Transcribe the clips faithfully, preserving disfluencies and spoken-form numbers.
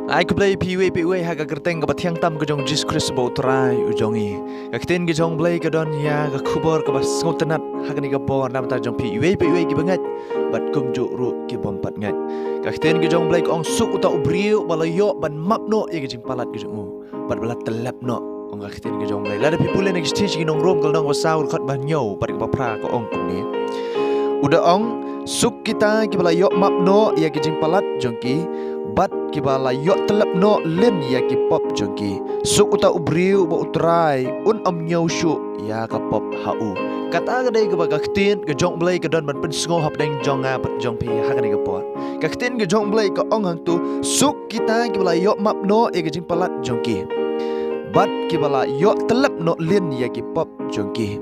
Ai khublei phi iwei pa iwei ha ka kyrteng kaba thiang tam ka jong Jisu Khrist ba u Trai u jong ngi. Ka ktien ka jong u Blei ka don ïa ka khubor kaba sngewtynnat ha kane ka por namar ta jong phi iwei pa iwei kiba ngeit bad kumjuh ruh ki bym pat ngeit. Ka ktien ka jong u Blei ka ong suk uta u briew ba la ïoh ban map noh ïa ka jingpalat ka jong u bad ba la tyllep noh. Ong ka ktien ka jong u Blei. Lada phi pule na ki shithi sha ki nong Rom ka lynnong ba saw dkhot ba hynñiew bad kaba phra ka ong kumne. U da ong suk kita kiba la ïoh map noh ïa ki jingpalat jong ki bad kiba la ïoh tyllep noh lin ïa ki pop jong ki. Suk uta u briew ba u Trai un ym ñiew shuh ïa ka pop ha u. Kata ka dei kaba ka ktien ka jong u Blei ka don ban pynsngew hapdeng jong nga bad jong phi ha kane ka por. Ka ktien ka jong u Blei ka ong hangtu suk kita kiba la ïoh map noh ïa ka jingpalat jong ki bad kiba la ïoh tyllep noh lin ïa ki pop jong ki.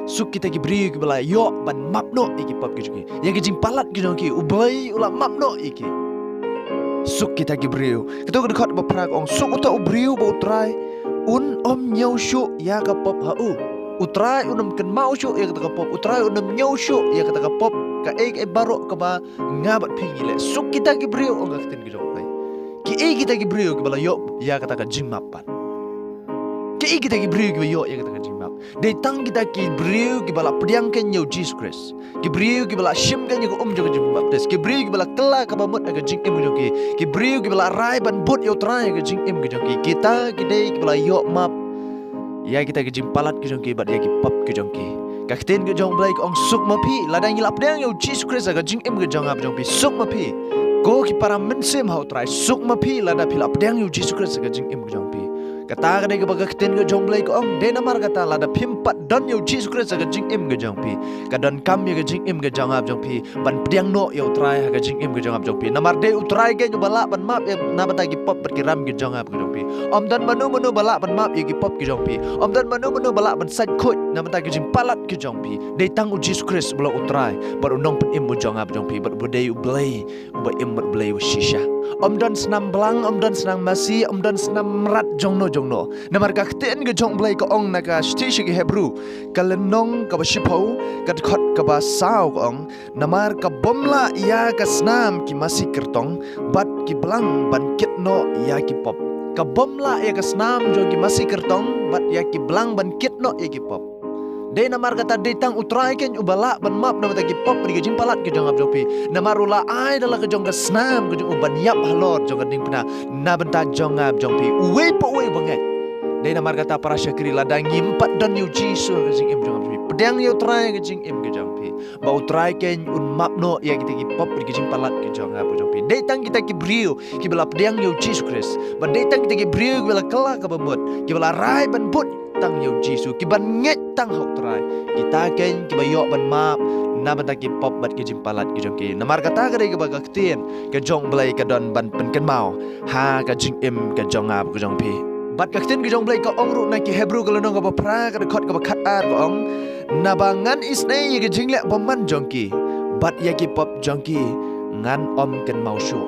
Suk kita ki briew kiba la ïoh ban map noh ïa ki pop ki jong ki, ïa ki jingpalat ki jong ki, u Blei u la map noh ïa ki. Suk kita ki briew. Kato ka dkhot ba phra ka ong suk uta u briew ba u Trai un ym ñiew shuh ïa ka pop ha u. U Trai un ym kynmaw shuh ïa kata ka pop, u Trai un ym ñiew shuh ïa kata ka pop. Kaei kaei baroh kaba nga bad phi ngi leh. Suk kita ki briew ong ka ktien ka jong u Blei. Kiei kita ki briew kiba la ïoh ïa kata ka jingmap pat? Kiei kita ki briew kiba ïoh ïa kata ka jingmap? Dei tang kita ki briew kiba la pdiang kein ïa u Jisu Khrist. Ki briew kiba la shim kein ïa ka um jong ka jingbaptis. Ki briew kiba la kylla kaba mut ha ka jingim ka jong ki. Ki briew kiba la rai ban bud ïa u Trai ha ka jingim ka jong ki. Kita ki dei kiba la ïoh map ïa kita ki jingpalat ki jong ki bad ïa ki pop ki jong ki. Ka ktien ka jong u Blei ka ong suk ma phi lada ngi la pdiang ïa u Jisu Khrist ha ka jingim ka jong nga bad jong phi. Suk ma phi ko ki para mynsiem ha u Trai, suk ma phi lada phi la pdiang ïa u Jisu Khrist ha ka jingim ka jong phi. Kata ka dei kaba ka ktien ka jong u Blei ka ong, dei namar kata lada phim pat don ïa u Jisu Khrist ha ka jingim ka jong phi, ka donkam ïa ka jingim ka jong nga bad jong phi ban pdiang noh ïa u Trai ha ka jingim ka jong nga bad jong phi. Namar dei u Trai kein uba lah ban map ïa na bynta ki pop bad ki ram ki jong nga bad ki jong phi. Ym don mano mano ba lah ban map ïa ki pop ki jong phi. Ym don mano mano ba lah ban sait khuid na bynta ki jingpalat ki jong phi. Dei tang u Jisu Khrist uba long u Trai bad u nongpynim u jong nga bad jong phi bad uba dei u Blei uba im bad u Blei uba shisha. Ym don snam blang, ym don snam masi, ym don snam mrad jongno jongno. Namar ka ktien ka jong u Blei ka ong na ka shithi sha ki Hebru ka lynnong kaba shiphew ka dkhot kaba saw ka ong, namar ka bym lah ïa ka snam ki masi kyrtong bad ki blang ban kit noh ïa ki pop. Ka bym lah ïa ka snam jong ki masi kyrtong bad ïa ki blang ban kit noh ïa ki pop. Dei namar kata dei tang u Trai kein uba lah ban map na bynta ki pop bad ki jingpalat ki jong nga bad jong phi. Namar u la ai da la ka jong ka snam ka jong u ban ïap halor jong ka diengphna na bynta jong nga bad jong phi. Uwei pa uwei uba ngeit. Dei namar kata para shakri lada ngim pat don ïa u Jisu ha ka jingim jong nga bad jong phi. Pdiang ïa u Trai ha ka jingim ka jong phi. Ba u Trai kein un map noh ïa kita ki pop bad ki jingpalat ki jong nga bad jong phi. Dei tang kita ki briew kiba la pdiang ïa u Jisu Khrist. Bad dei tang kita ki briew kiba la kylla kaba mut, kiba la rai ban bud tang ïa u Jisu, kiban ngeit tang ha u Trai. Kita kein kiba ïoh ban map na bynta ki pop bad ki jingpalat ki jong ki. Namar kata ka dei kaba ka ktien ka jong u Blei ka don ban pynkynmaw ha ka jingim ka jong nga bad ka jong phi. Bad ka ktien ka jong u Blei ka ong ruh na ki Hebru ka lynnong kaba phra ka dkhot kaba khatar ka ong, naba ngan isynei ïa ka jingleh bymman jong ki bad ïa ki pop jong ki ngan ym kynmaw shuh.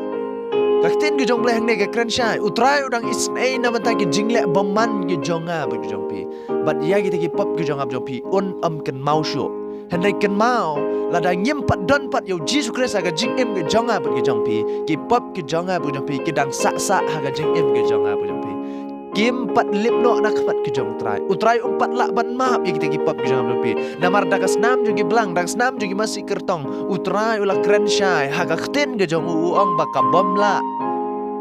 Ka ktien ka jong u Blei hangne ka kren shai, u Trai u dang isynei na bynta ki jingleh bymman ki jong nga bad ki jong phi bad ïa kita ki pop ki jong nga bad jong phi un ym kynmaw shuh. Hynrei kynmaw lada ngim pat don pat ïa u Jisu Khrist ha ka jingim ka jong nga bad ka jong phi, ki pop ki jong nga bad ka jong phi ki dang sah sah ha ka jingim ka jong nga bad ka jong phi. Kim pat lip noh na khmat ka jong u Trai. U Trai um pat lah ban map ïa kita ki pop ki jong nga bad jong phi. Namar da ka snam jong ki blang, da ka snam jong ki masi kyrtong, u Trai u la kren shai ha ka ktien ka jong u, u ong ba ka bym lah.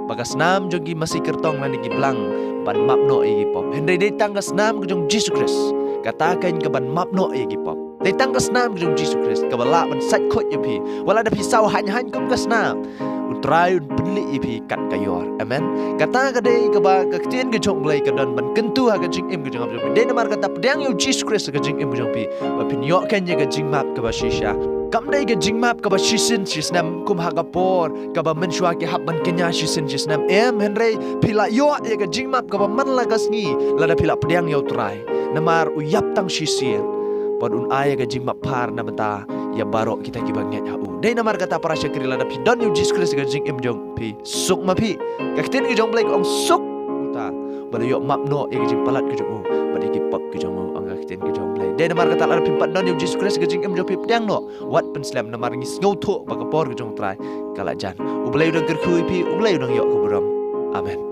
Ba ka snam jong ki masi kyrtong lane ki blang ban map noh ïa ki pop. Hynrei dei tang ka snam ka jong u Jisu Khrist kata kein kaban map noh ïa ki pop. Dei tang ka snam ka jong u Jisu Khrist kaba lah ban sait khuid ïa phi. Wat la da phi saw haiñ haiñ kum ka snam, u Trai un pynlih ïa phi kat ka ïor. Amen. Kata ka dei kaba ka ktien ka jong u Blei ka don ban kyntu ha ka jingim ka jong nga bad jong phi. Dei namar kata pdiang ïa u Jisu Khrist ha ka jingim ka jong phi ba phin ïoh kein ïa ka jingmap kaba shisha. Kam dei ka jingmap kaba shisien shisnem kum ha ka por kaba mynshuwa ki hap ban kñia shisien shisnem. Em, hynrei phi la ïoh ïa ka jingmap kaba man la ka sngi lada phi la pdiang ïa u Trai. Namar u ïap tang shisien bad un ai ïa ka jingmap phar na bynta ïa baroh kita kiba ngeit ha u. Dei namar kata para shakri lada phi don ïa u Jisu Khrist ha ka jingim jong phi, suk ma phi. Ka ktien ka jong u Blei ka ong suk uta ba la ïoh map noh ïa ka jingpalat ka jong u bad ïa ki pop ka jong u, ong ka ktien ka jong u Blei. Dei namar kata lada phim pat don ïa u Jisu Khrist ha ka jingim jong phi, pdiang noh. Wat pynslem namar ngi sngewthuh ba ka por ka jong u Trai ka la jan. U Blei u dang kyrkhu ïa phi, u Blei u dang ïoh ka burom. Amen.